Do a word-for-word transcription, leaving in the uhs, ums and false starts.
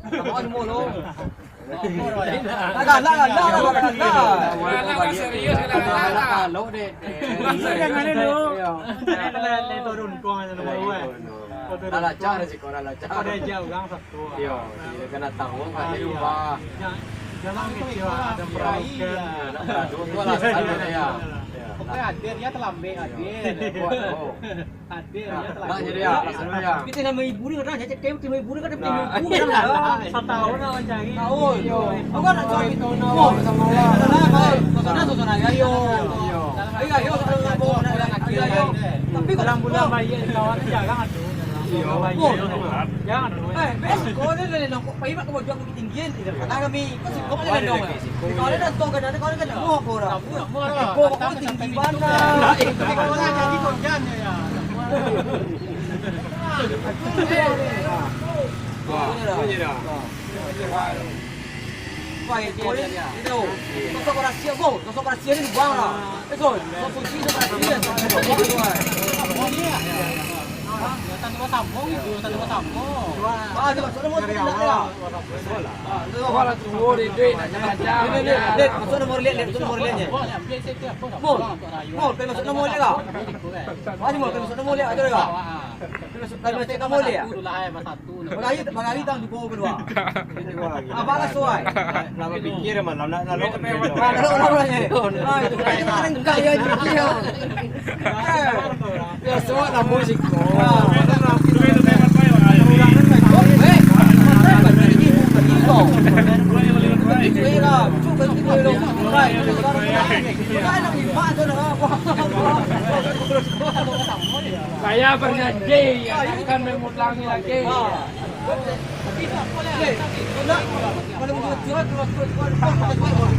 Abang semua lo. Galak, galak, galak, galak. Galak, serius, galak, galak. Galak, galak. Serius, jangan dulu. Iyo. Ini lah, lah turun, kau aja dulu, eh. Lah lacak, resiko lah lacak. Kau dah jauh, urang satu. Iyo, iyo, kena tahu, kan, di rumah. Jangan, jangan kecil, ada peradukan. Aduh, tu lah, standar, ya. Pokoknya hadir, ya, terlambat hadir. Buat, oh. Hadir, ya, terlambat. Nah, jadi, ya, maksudnya, ya. Tapi tiga ribu ni kadang, jadi tiga ribu ni kadang, tiga ribu ni kadang. Setahun lah cari. Tahun. Iyo. Aku nak cari tahun awal sama lah. Sana, sana, sana, ayo. Iyo. Ayo, ayo, ayo, ayo. Tapi kalau bulan-bulan bayar kawan jarang tu. Iyo. Jangan tu. Eh, bes, kau ni lah nongkok pai mak kau jual Bukittinggi. Kata kami, kau singkong ni dong. Kau ni datang ke sana, kau ni kan nak buat apa orang? Kau, kau tinggi mana? Kau lah jadi kau jan ya. Wah, ini dah. Wah, itu, itu. Sosok rahasia, kau. Sosok rahasia ni bang lah. Eh, kau. Sosok suci, sosok rahasia. Datang dua tamu gitu, datang dua tamu. Ah, tu masuk nomor dari awal. Ah, tu. Wah, lah tua deh, dek, nak macam. Lihat, lihat, lihat. Masuk nomor lihat, lihat, masuk nomor lihat je. Mo, mo, pai masuk nomor lihat kah? Wah, mo, pai masuk nomor lihat, ada kah? Pai masuk, pai masuk nomor lihat. Bagari, bagari tang di bawah keluar. Abang lah suai. Lama pikir, man. Lama, lama, lama. Ah, lama, lama, lama. Ah, itu kan orang enggak ya, dia. Eh, biaso lah musik ko. Saya berjanji akan mengulangi lagi.